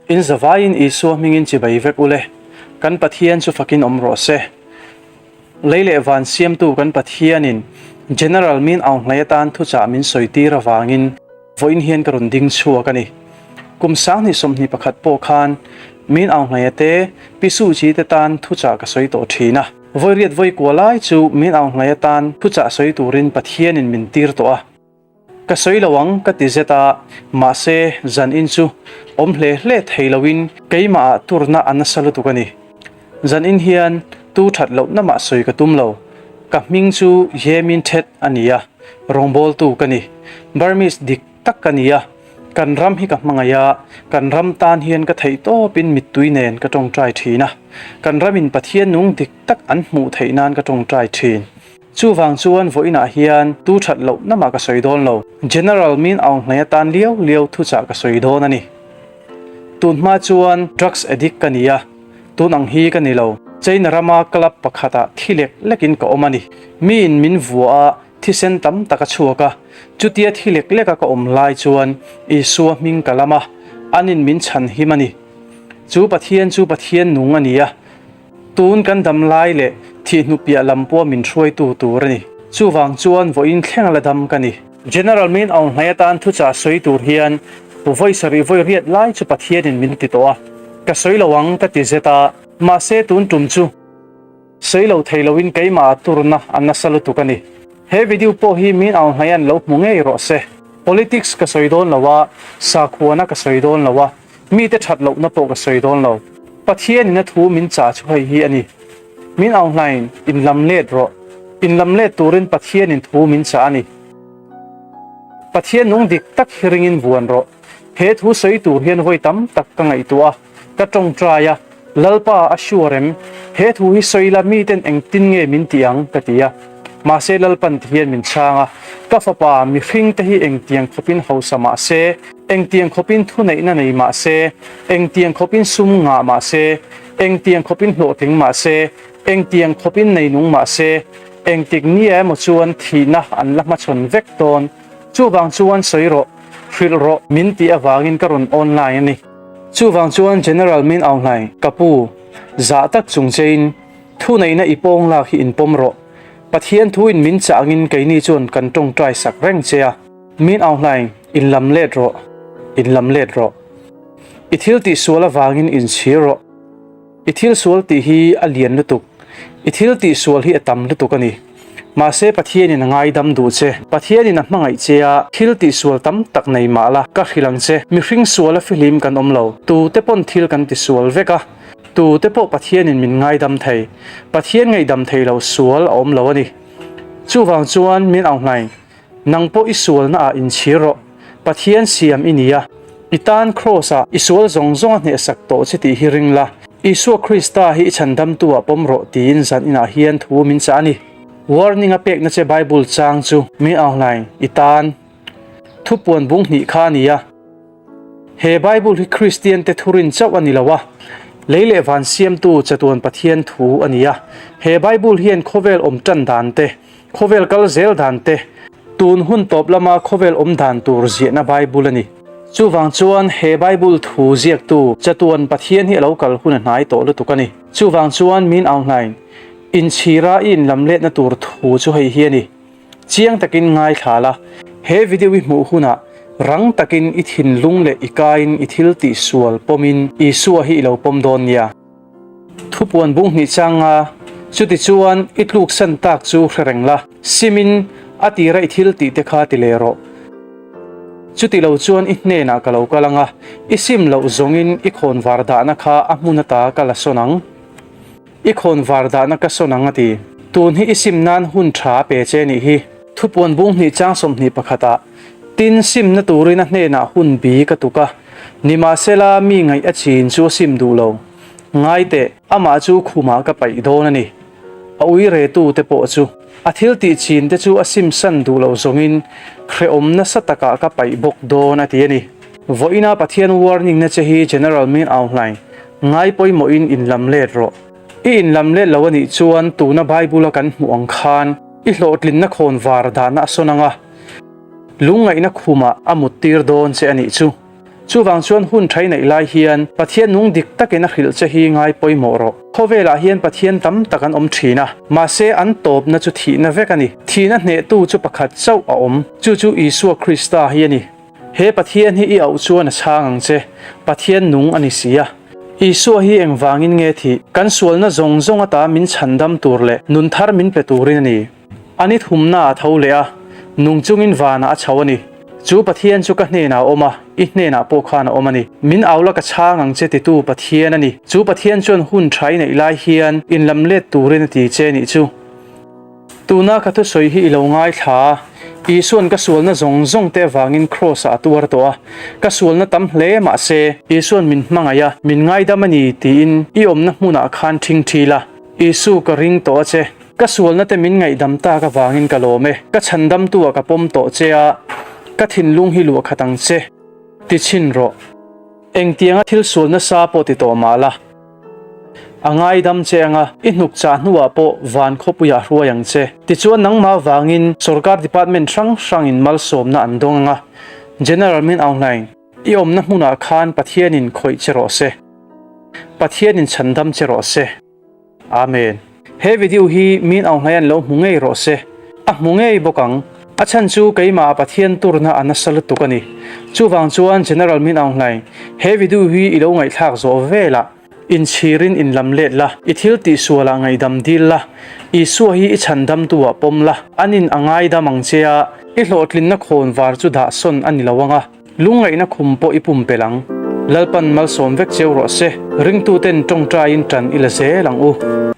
In zavaiin Isua hmingin chibai vek ule, kan Pathian chu fakin awm rawh se. Lei leh van siamtu kan Pathianin General min aunghlei atan thuchah min sawi tir avangin vawiin hian ka rawn ding chhuak a ni. Kum 2021 pawh khan min aunghlei te Pi Suh Kyi te tan thuchah ka sawi tawh thin a. Vawi riat vawi kua lai chu min aunghlei atan thuchah sawi turin Pathianin min tir tawh a. Ka sawi lo ang ka ti zet a, mahse zan in chu awm hle hle thei loin keimah ah turna a nasa lutuk a ni. Zan in hian tu that lohna mah sawi ka tum lo, ka hming chu Yemin Thet a ni a, rawngbawltu ka ni. Burmese dik tak ka ni a, kan ram hi ka hmangaih a, kan ram tan hian ka theih tawpin mittui nen ka tawngtai thin a, kan ramin Pathian nung dik tak an hmuh theih nan ka tawngtai thin. Chuvang chuan vawiinah hian tu that loh namah ka sawi dawn lo. General min aunghlei atan liau liau thuchah ka sawi dawn a ni. Tun hma chuan drugs addict ka ni a, tun ang hi ka ni lo. China rama club pakhatah thi lek lekin ka awm a ni. Miin min vua a, thisen tam tak a chhuak a. Chutia thi lek leka ka awm lai chuan Isua hming ka lam a, anin min chhanhim a ni. Chu Pathian chu Pathian nung a ni a. Tun kan dam lai leh thihnu piah lam pawh min hruaitu tur a ni. Chuvang chuan vawiin thleng la dam ka ni. General Min Aung Hlaing atan thuchah sawi tur hian vawi sarih vawi riat lai chu Pathianin min ti tawh a. Ka sawi lo ang ka ti zet a, mahse tun tum chu sawi lo thei loin keimah turna a nasa lutuk a ni. He video pawh hi Min Aung Hlaing lo hmu ngei rawh se. Politics ka sawi dawn lo a, sakhuana ka sawi dawn lo a. Mite that lohna pawh ka sawi dawn lo. Pathianin a thu min chah chu hei hi a ni, Min auhlain in lam let rawh. In lam let turin Pathianin thu min chah a ni. Pathian nung dik tak hi ringin vuan rawh. He thu sawi tur hian vawi tam tak ka ngaihtuah a, ka tawngtai a, Lalpa a sure em? He thu hi sawi la miten engtin nge min ti ang? ka ti a. Mahse Lalpan ti hian min chhang a, Ka fapa, mihringte hi engtiang khawpin hausa mah se, Engtiang khawpin thuneihna nei mah se, engtiang khawpin sum ngah mah se, engtiang khawpin hlawhtling mah se, engtiang khawpin neinung mah se, engtik nia emaw chuan thihna an la hmachhawn vek dawn. Chuvang chuan sawi rawh, hrilh rawh min tih avangin ka rawn online a ni. Chuvang chuan General Min Aung Hlaing, ka pu, zah tak chung chein thuneihna i pawng lak hi inpawm rawh. Pathian thuin min chah angin keini chuan kan tawngtai sak reng che a. Min Aung Hlaing, in lam let rawh, in lam let rawh. I thil tih sual avangin inchhir rawh. I thil sual tih hi a lian lutuk. I thil tih sual hi a tam lutuk a ni. Mahse Pathianin a ngaidam duh che. Pathianin a hmangaih che a, thil tih sual tam tak nei mah la, ka hrilh ang che. Mihring sual a fihlim kan awm lo. Tute pawn thil kan ti sual vek a. Tute pawh Pathianin min ngaidam thei. Pathian ngaihdam thei lo sual a awm lo a ni. Chuvang chuan Min Aung Hlaing, Nang pawh i sualna ah inchhir rawh. Pathian siam i ni a, i tan Kraws ah i sual zawng zawng a hnehsak tawh che tih hi ring la. Isua Krista hi i chhandamtu ah pawm rawh tiin zan inah hian thu min chah a ni. Warning a pekna che Bible chang chu min auhlain i tan thupuan bung hnih kha a ni a. He Bible hi Kristian te thurin chauh a ni lo a, lei leh van siamtu chatuan Pathian thu a ni a. He Bible hian khawvel awm tan dan te, Khawvel kal zel dan te, tun hun tawp lama khawvel awm dan tur ziahna Bible a ni. Chuvang chuan he Bible thu ziaktu chatuan Pathian hi a lo kal hun a hnai tawh lutuk a ni. Chuvang chuan min auhlain, Inchhira i inlamletna tur thu chu hei hi a ni. Chiang takin ngaithla la, he video i hmuh hunah rang takin i thinlung leh i kaiin i thil tihsual pawmin Isua hi i lo pawm dawn nia. Thupuan bung hnih changa, Chutichuan i tluksan tak chu hre reng la, simin a tira i thil tih te kha ti leh rawh. Chuti lo chuan i hnenah ka lo kal ang a, i sim loh zawngin i khawnvar dahna kha a hmun ata ka la sawn ang. I khawnvar dahna ka sawn ang a ti. Tun hi i sim nan hun tha a pe che nih hi. Thupuan bung hnih chang 21 ah, Tin, simna turin a hnenah hun bi ka tuk a, nimahsela mi ngaih a chin chu a sim duh lo. Ngai teh, amah chu khumah ka paih dawn a ni. A ui retu te pawh chu a thil tih chin te chu a sim san duh loh zawngin hrehawm nasa takah ka paih bawk dawn a ti a ni. Vawiina Pathian warning na che hi General Min Aung Hlaing ngai pawimawhin inlam let rawh. I inlam let lo a nih chuan tuna Bible a kan hmuh ang khan i hlawhtlinna khawnvar dahna a sawn ang a, lungngaihna khumah a muttir dawn che a nih chu. Chuvang chuan hun ṭhai neih lai hian Pathian nung dik takin a hrilh che hi ngai pawimawh rawh. Khawvelah hian Pathian tam tak an awm ṭhin a, mahse an tawpna chu thihna vek a ni. Thihna hnehtu chu pakhat chauh a awm, chu chu Isua Krista hi a ni. He Pathian hi i auh chuan a chhang ang che, Pathian nung a ni si a. Isua hi engvangin nge thih? Kan sualna zawng zawng ata min chhandam tur leh nun thar min pe turin a ni. A ni thumna a tho leh a, nung chungin vanah a chho a ni. Chu Pathian chu ka hnenah a awm a, i hnenah pawh khan a awm a ni. Min au la ka chhang ang che titu Pathian a ni. Chu Pathian chuan hun tha i neih lai hian inlam let turin a ti che nih chu. Tuna ka thusawi hi i lo ngaithla a, Isua'n ka sualna zawng zawng te avangin Kraws-ah a tuar tawh a, ka sualna tam hle mah se, Isua'n min hmangaih a, min ngaidam a ni tiin i awmna hmunah khan ṭhingṭhi la, Isu ka ring tawh a che. Ka sualna te min ngaihdam tak avangin ka lawm e. Ka chhandamtu ah ka pawm tawh che a, ka thinlung hi luah khat ang che. Ti chhin rawh. Engtianga thil sual nasa pawh ti tawh mah la. A ngaidam che anga i hnuk chah hnuah pawh van khawpuiah hruai ang che. Tichuan nangmah vangin sorkar department hrang hrangin malsawmna an dawng anga, General Min Aung Hlaing, i awmna hmunah khan Pathianin khawih che rawh se. Pathianin chhandam che rawh se. Amen. He video hi min Aung Hlaing an lo hmu ngei rawh se. A hmu ngei bawk ang. A chhan chu keimah Pathian turna a nasa lutuk a ni. Chuvang chuan General Min Aung Hlaing, he video hi i lo ngaihthlak zawh velah inchhirin inlam let la, i thil tihsualah ngaihdam dil la, Isua hi i chhandamtu ah pawm la, an in a ngaidam ang che a, i hlawhtlinna khawn var chu dah sawn a ni lo ang a, lungngaihna khum pawh i pumpelh ang. Lalpan malsawm vek cheu rawh se, ringtuten tawngtaiin tan i la zel ang u.